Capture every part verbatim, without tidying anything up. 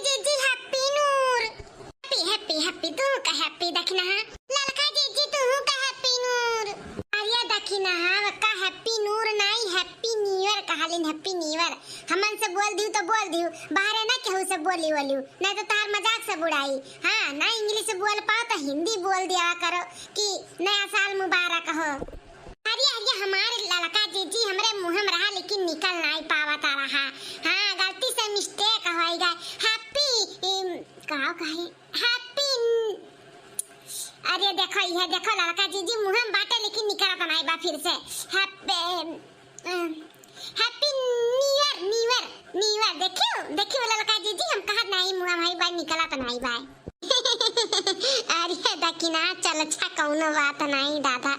जीजी happy नूर। Happy, happy, happy, तू का happy दखिनहा? ललका जीजी, तू का happy नूर? अरे दखिनहा, का happy नूर नाई, happy new year कहलिन, happy new year। हमन से बोल दिउ तो बोल दिउ, बाहरे ना केहू से बोली वोलिउ, नाहीं तो तार मजाक से बुड़ाई। हाँ, ना English बोल पाओ तो हिंदी बोल दिया करो कि नया साल मुबारक हो। अरे, अरे, हमार ललका जीजी हमरे मुँह में रहा, लेकिन निकल नाई पावत रहा। हाँ, गलती से mistake होइ गए। Happy, इम, का कहे? Happy न-, अरे, देखो, यह देखो, ललका जीजी मुँह में बाटे, लेकिन निकलत नाई बा फिर से। Happy, अम, happy new year, new year, new year। देखियो, देखियो, ललका जीजी, हम कहत नाई, मुँह में बा, निकलत नाई बा। अरे दखिनहा, चल अच्छा, कउनो बात नाई दादा।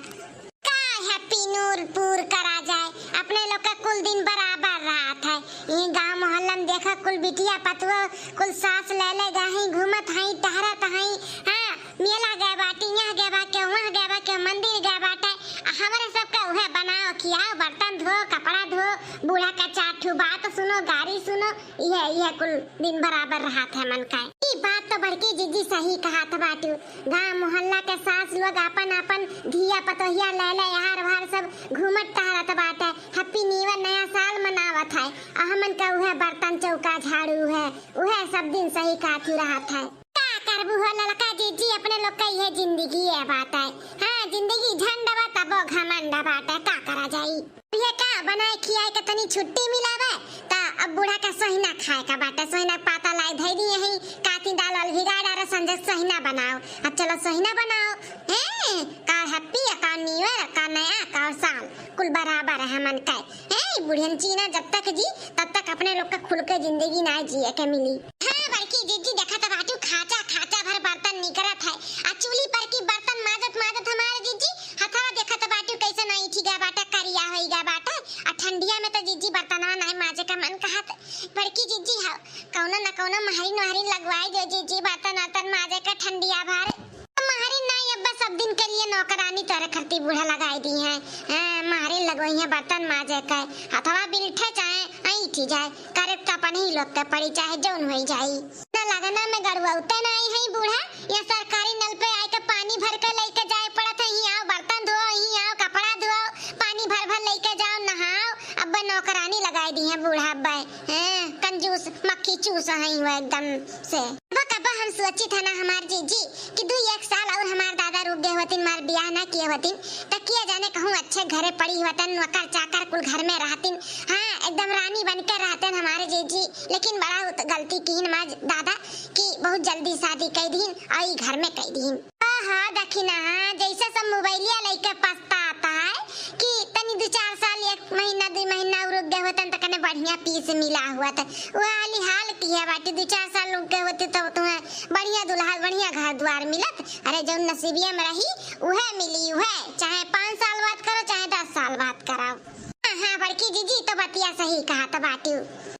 का happy नूर पूर करा जाए, अपने लोग का कुल दिन बराबर रहत है। ये गाँव मोहल्ला में देखा, कुल बिटिया पतुआ, कुल सास ले ले गए हैं, घूमत हैं, टहरत हैं। हाँ, मेला गए बाटी, यहाँ गए बा के, वहाँ गए बा के, मंदिर गए बाटे। आ हमरे सबका उहे बनाओ, खियाओ, बर्तन धो, कपड़ा धो, बूढ़ा का चार ठो बात सुनो, गारी सुनो, इहे, इहे कुल दिन बराबर रहत है मन का। ई बात तो बड़की जीजी सही कहत बाटू। गाँव मोहल्ला के सास लोग आपन आपन धिया पतोहिया ले ले यार वार सब घूमत टहरत बाटे, happy new year नया साल मनावत है। आ हमन का उहे बर्तन चौका झाड़ू है, उहे सब दिन सही काफी रहत है। का करबू हो ललका जीजी, अपने लोग का इहे जिंदगी है बाटे। हाँ, जिंदगी झंड बा तबो घमंड बाटे, का करा जाई? ये का बनाए खियाए के तनी छुट्टी मिलावे, त अब बूढ़ा का सोहिना खाए का बाटे, सोहिना के पाता लाई धई दिए हैं, काती दाल वाल भिगा डारे, संझे सोहिना बनाओ। अब चलो सोहिना बनाओ। हैं, का happy, का new year, का नया, का साल, कुल बराबर है हमन का। हैं, बुढ़ियन चीना जब तक जी, तब तक अपने लोग का खुल के जिंदगी ना जिए के मिली। हाँ, बड़की जीजी, देखत बाटू, खाचा, खाचा भर बर्तन निकरत है। आ चूल्ही पर की बर्तन माजत, माजत हमार जीजी, हथवा देखत बाटू, कैसे नहीं ठीक है बाटे, करिया होई गया बाटे। आ ठंडिया में तो जीजी बर्तनवा नहीं माजे का मन कहत। बड़की जीजी, हाँ, कौनो न कौनो महरिन वहरिन लगवाई दे जीजी, बर्तन वर्तन माजे का ठंडिया भर। महरिन नहीं, अब सब दिन के लिए नौकरानी तोरे खरती बूढ़ा लगाई दी है। हाँ, महरिन लगवाई है बर्तन माजे का, हथवा बिलठे चाहे ऐंठी जाए। करे त अपने ही लोग के पड़ी, चाहे जौन होई जाई। न लगना में गड़ुआते नाई है बूढ़ा, या सरकारी नल पे आए के पानी भर के लेके जाए पड़त है, "ही आओ बर्तन धोओ, ही आओ कपड़ा धोओ, पानी भर भर लेके जाओ, नहाओ।" अब्बे नौकरानी लगाई दी है बूढ़ा अब्बे। हैं, कंजूस मक्खी चूस है वो एकदम से। अब कब हम सोचित है ना हमार जीजी कि दू एक साल और हमार दादा रुक गए होतिन, हमार बियाह ना किए होतिन, त किया जाने कहूँ अच्छे घरे पड़ी होतन, नौकर चाकर कुल घर में रहतिन। हाँ, एकदम रानी बन के रहतन हमारे जीजी, लेकिन बड़ा उत-, गलती कीन माँ दादा कि बहुत जल्दी शादी कई दीन और ई घर में कई दीन। हाँ, हाँ, दखिनहा, जैसे सब मोबाइलिया लेके पछताता है कि तनी दो चार साल, एक महीना, दो महीना रुक गए होतन त कने बढ़िया पीस मिला हुआ था। वह हाली हाल की है बाटी, दो चार साल रुक गए होते तो तुम्हें बढ़िया दुल्हा, बढ़िया घर द्वार मिलत। अरे जौन नसीबिया में रही, उहे मिली, उहे। चाहे पाँच साल बाद करो, चाहे दस साल बाद कराओ। हाँ, हाँ, बड़की जीजी तो बतिया सही कहत बाटू।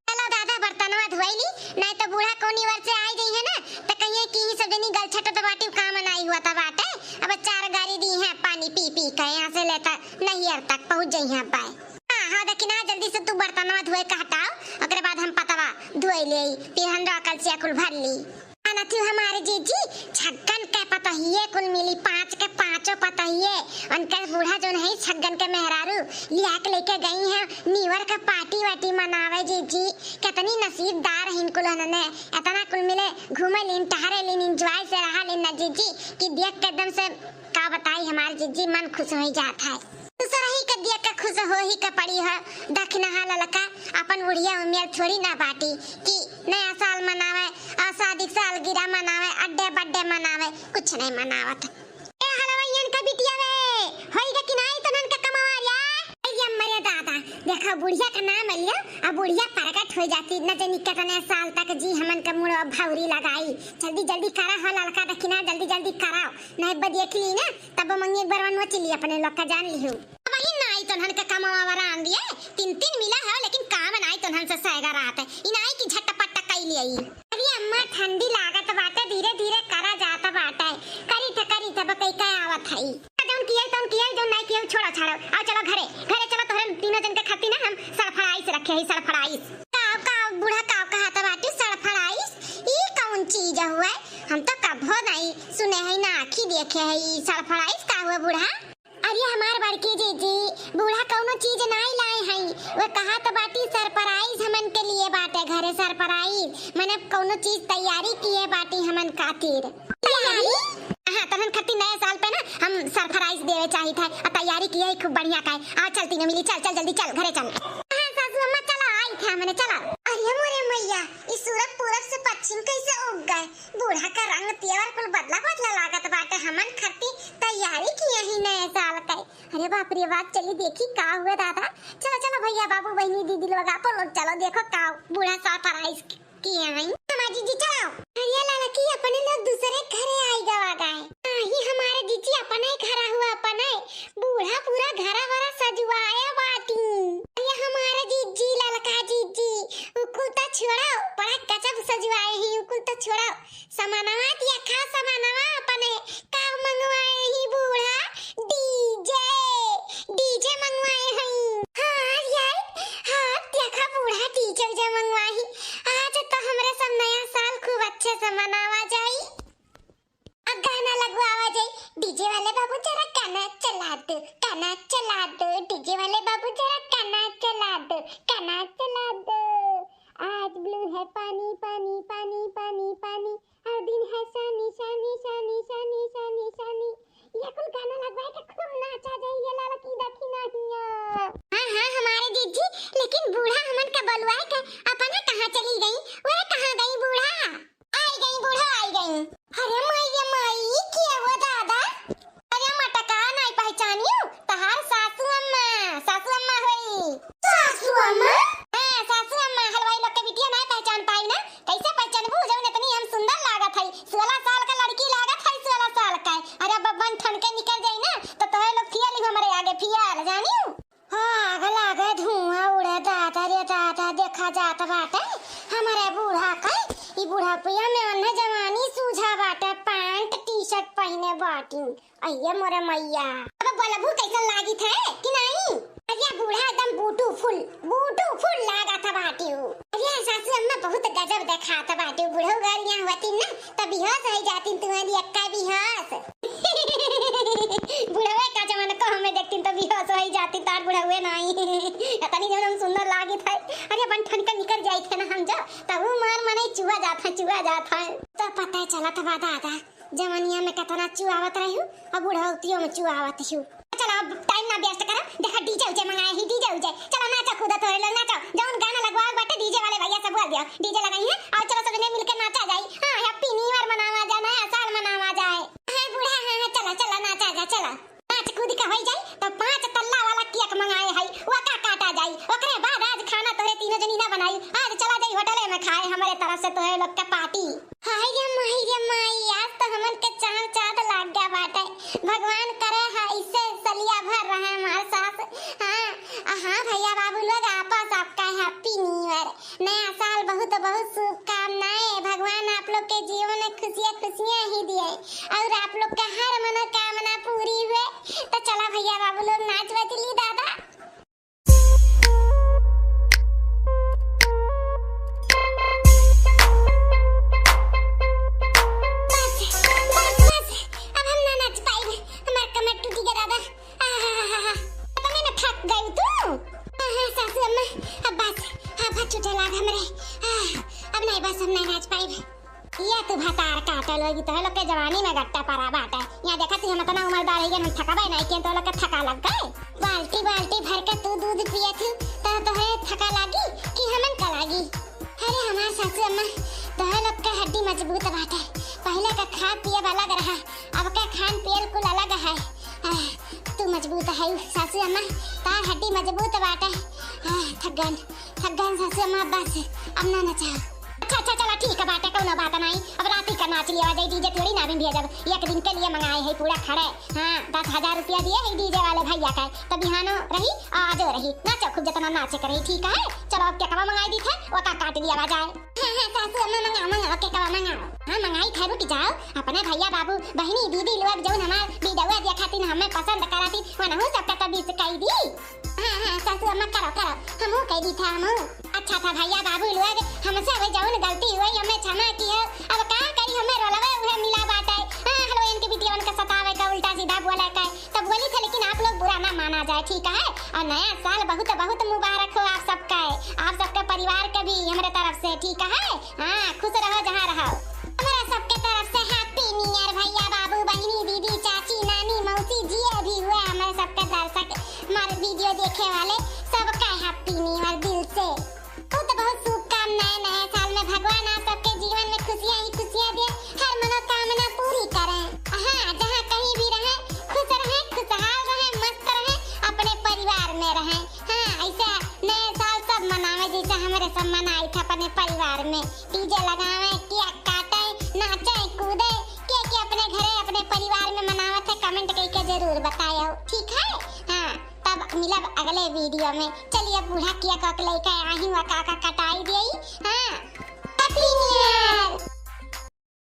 चलो दादा, बर्तनवा धोई ली, नहीं तो बूढ़ा कौनी ओर से आई गई है ना, तो कहिए कि ई सब जनी गलछट तो बाटू, काम नाई हुआ था बाटे। अब चार गारी दी है, पानी पी पी के यहाँ से लेता नैहर तक पहुँच जाई है पाए। हाँ, हाँ, दखिनहा, जल्दी से तू बर्तनवा धोए के हटाओ, ओकरे बाद हम पतवा धोए ले, फिर हम कलसिया कुल भर ली। जानत हमारे जीजी, छग्गन के पतोहिए कुल मिली, पाँच के पाँचों पतोहिए। उनके बूढ़ा जौन है, छग्गन के मेहरारू लिया के लेके गई हैं, new year का party वार्टी मनावे जीजी। कितनी नसीबदार है इनको, उन्होंने इतना कुल मिले, घूमे लीन, टहरे लीन, enjoy से रहा लीन ना जीजी, कि देख के एकदम से का बताई, हमार जीजी मन खुश होई जात है। दूसरा ही के देख के खुश हो ही के पड़ी है। दखिनहा ललका अपन बुढ़िया उमियर थोड़ी ना बाटी कि नया साल मनावे, आ शादी सालगिरह मनावे, अड्डे बड्डे मनावे, कुछ नहीं मनावत। ए हलवाइयन का बिटिया वे, होई गा कि नाई तोहन का कमवा रे? अरे मरे दादा, देखा बुढ़िया का नाम लिया, अब बुढ़िया प्रगट हो जाती, न जानी कितने साल तक जी हमन का मुड़वा भौरी लगाई। जल्दी जल्दी करा हो ललका दखिनहा, जल्दी जल्दी कराओ। नहीं बा देख ली ना, तब मंगे एक बार नोच ली अपने लोग का, जान लिहू। अब ही नाई तोहन के कमवा वरान दिए, तीन तीन मिला है, लेकिन काम नाई तोहन से सैगा रहत है। ई नाई की झटपट कई लिया ई। अरे अम्मा, ठंडी लागत बाटे, धीरे धीरे करा जात बाटे। करी थे, करी थे, बकई का आवत है। जौन किए, तौन किए, जौन नाई किए, छोड़ो, छाड़ो। आओ चलो घरे, घरे चलो, तोहरे तीनों जन के खातिर ना हम सरफराइस रखे है, सरफराइस। का, का बूढ़ा का कहत बाटे, सरफराइस? ई हो नाई, सुने है ना, आँखी देखे है, ई surprise का हुआ बूढ़ा? अरे हमार बड़की जीजी, बूढ़ा कौनो चीज नाई लाए हैं, वे कहा तो बाटी surprise हमन के लिए बाटे घरे surprise, मने कौनो चीज तैयारी किए बाटी हमन खातिर। तैयारी? हाँ, तहन खातिर नया साल पे ना हम surprise देवे चाहित है, आ तैयारी किए है खूब बढ़िया का है। आ चल तीनों मिली, चल, चल जल्दी चल, घरे चल। हाँ सासू अम्मा, चला आई था मने, चला। अरे मोरे मैया, ई सूरज पूरब से पश्चिम कैसे उग गए? बूढ़ा का रंग तेवर कुल बदला बदला लागत बाटे, हमन खातिर तैयारी किए ही नया साल के। अरे बाप रे बाप, चली देखी का हुए दादा। चलो चलो भैया बाबू बहिनी दीदी लोग आप लोग चलो देखो का बूढ़ा surprise किए हैं। हमार जीजी चलाओ। अरे लाला की अपने लोग दूसरे घरे आई गवा गए। हाँ, ही हमारे जीजी अपने घर हुआ अपने। बूढ़ा पूरा घर वरा सजवाए बाटी। अरे हमारे जीजी ललका जीजी, उकुल तो छोड़ो, बड़ा गजब सजवाए ही, उकुल तो छोड़ो। सामानवा दिया खा, सामानवा अपने का मंगवाए ही बूढ़ा? DJ, DJ मंगवाए हई। हाँ यार, हाँ देखा बूढ़ा DJ उजे मंगवाए ही। आज तो हमरे सब नया साल खूब अच्छे से मनावा जाई। अब गाना लगवावा जाई। DJ वाले बाबू जरा गाना चला दो, गाना चला दो। DJ वाले बाबू जरा गाना चला दो, गाना चला दो। आज blue है पानी, पानी, पानी, पानी, पानी। हर दिन है शनि, शनि, शनि, शनि, शनि, शनि। ये कुल गाना लगवाए के खूब नाचा जाई, ये लाला की देखी नहीं है। हाँ, हाँ, हमारे जीजी, लेकिन बूढ़ा हमन का बलुआए के अपना कहाँ चली गई? वह कहाँ गई बूढ़ा? आई गई बूढ़ा, आई गई। अरे माई, ये माई, के हुआ दादा? अरे मटका, नाई पहचानियो? तहार सासू अम्मा, सासू अम्मा होई। सासू अम्मा? हाँ, सासू अम्मा, हलवाई लोग के बिटिया नाई पहचान पाई ना? कैसे पहचानबू, जौन इतनी हम सुंदर लागत हई? सोलह साल का लड़की लागत हई, सोलह साल का। अरे बब्बन ठन के निकल जाई ना, तो तोहे लोग फियल ही हमरे आगे फियल, जानियो? आग लागे, धुआं उड़े, दादा रे दादा, देखा जात बाटे हमरे बूढ़ा के। ई बुढ़ापिया में ओन्हे जवानी सूझा बाटे, pant T-shirt पहिने बाटी। अइये मोरे मैया। अब बोलबू कैसन लागित है कि नहीं? अरे बूढ़ा एकदम beautiful, beautiful लागत बाटी। अरे सासू अम्मा बहुत गजब देखात बाटी। बूढ़ो गाड़ियाँ होती ना, तब बेहोश हो जाती तुम्हारी अक्का बेहोश। बुढ़वे का जमाना को हमें देखती तो बेहोश हो ही जाती, तार बुढ़वे नहीं। इतनी जौन हम सुंदर लागित है। अरे बन ठन के निकल जाई थे ना हम जो, तब वो मार मने चुआ जात है, चुआ जात है। तो पता चलत बा दादा, जवानिया में कितना चुआवत रही हूँ, अब बुढ़ौतियों में चुआवत हूँ। चला, अब time ना waste करा, देखा DJ उजे मंगाए ही, DJ उजे। चला नाचा कूदा थोड़े लोग नाचा, जौन गाना लगवाए बाटे DJ वाले भैया से बोल दिया, DJ लगाई है, और चलो सबने मिलके नाचा जाई। हाँ, Happy New Year मनावा जाए, नया साल मनावा जाए। हाँ बूढ़ा, हाँ, हाँ, चला, चला, नाचा जा, चला। नाच कूद के होई जाई, तो पाँच तल्ला वाला cake मंगाए हई, वो का काटा जाई। ओकरे बाद आज खाना तोहरे तीनों जनी ना बनाई, आज चला जाई होटले में खाए, हमरे तरफ से तोहरे लोग के party। हाय रे माई रे माई, आज तो हमन के चाँद चाँद लाग गया बाटे। भगवान करे है इससे सलिया भर रहे हमार सास। हाँ, आ हाँ भैया बाबू लोग, आपस आपका Happy New Year। नया साल बहुत बहुत शुभकामनाएं। भगवान आप लोग के जीवन में खुशियाँ खुशियाँ ही दिए और आप लोग का हर मनोकामना पूरी हुए। तो चला भैया बाबू लोग नाच बजली दादा। बस, बस, बस, अब हम ना नाच पाइब, हमार कमर टूटी गया दादा। आहाहाहा, अब मैं ना थक गई तू। आहा, सासू अम्मा, अब बस, अब हाथ छूटे लाग हमरे। आह, अब नहीं बस, हम नहीं नाच पाइब। ये तू भतार काटल होगी, तोहे लोग के जवानी में गट्टा परा बाटे। यहाँ देखा थी हम इतना उम्रदार हो गए, हम थकाबे नहीं किए, तो लोग के थका लग गए। बाल्टी बाल्टी भर के तू दूध पिए थी, तो तोहे थका लागी कि हमन का लागी? अरे हमार सासू अम्मा, तोहे लोग के हड्डी मजबूत बाटे। पहले का खाए पिए अलग रहा, अब का खान पियल कुल अलग है। आह, तू मजबूत है सासू अम्मा, तार हड्डी मजबूत बाटे। आह, थक गन, थक गन सासू अम्मा, बस, अब ना नचाओ। अच्छा, अच्छा, चला ठीक है बाटे, कौनो बात नहीं। अब राती का नाच लिया जाए, DJ थोड़ी ना अभी भेजब, एक दिन के लिए मंगाए है पूरा खड़े। हाँ, दस हजार रुपया दिए है DJ वाले भैया का, तो बिहानो रही, आजो रही, नाचो खूब जितना नाचे के रही, ठीक है? चलो अब केकवा मंगाई दी थे, वो का काट दिया जाए। हाँ, हाँ, सासू अम्मा मंगाओ, मंगाओ, केकवा मंगाओ। हाँ, मंगाई थे, रुक जाओ, अपने भैया बाबू, बहिनी, दीदी लोग जौन हमार वीडियो देखा तीन हमें पसंद करा थी, वनहु सबका तो बीस कई दी। हाँ, हाँ, सासू अम्मा करो, करो, हमहू कई दी था, हमहू। अच्छा था भैया बाबू लोग, हमसे वे जौन गलती हुई, हमें क्षमा कियो। अब का करी, हमें रोलवे उहे मिला हाँ, खुश रहो जहाँ रहो। हमरा सबके तरफ से Happy New Year भैया, बाबू, बहिनी, दीदी, चाची, नानी, मौसी, जिए भी हुए हमरे सबके दर्शक, हमारे video देखे वाले, सबका Happy New Year दिल से। बहुत बहुत शुभकामनाएं नए साल में। भगवान आप सबके जीवन में खुशियां ही खुशियां दे, हर मनोकामना पूरी करें। हाँ, जहाँ कहीं भी रहें, खुश रहें, खुशहाल रहें, मस्त रहें, अपने परिवार में रहें। हाँ, ऐसे नए साल सब मनावे जैसे हमरे सब मनाई थे अपने परिवार में। DJ लगावे, cake काटे, नाचे, कूदे, के के अपने घरे, अपने परिवार में मनावत है, comment करके जरूर बतायो, ठीक है? हाँ, तब मिलब अगले video में। चलिए, बूढ़ा cake वक लेके आई हूँ, का का कटाई दिए।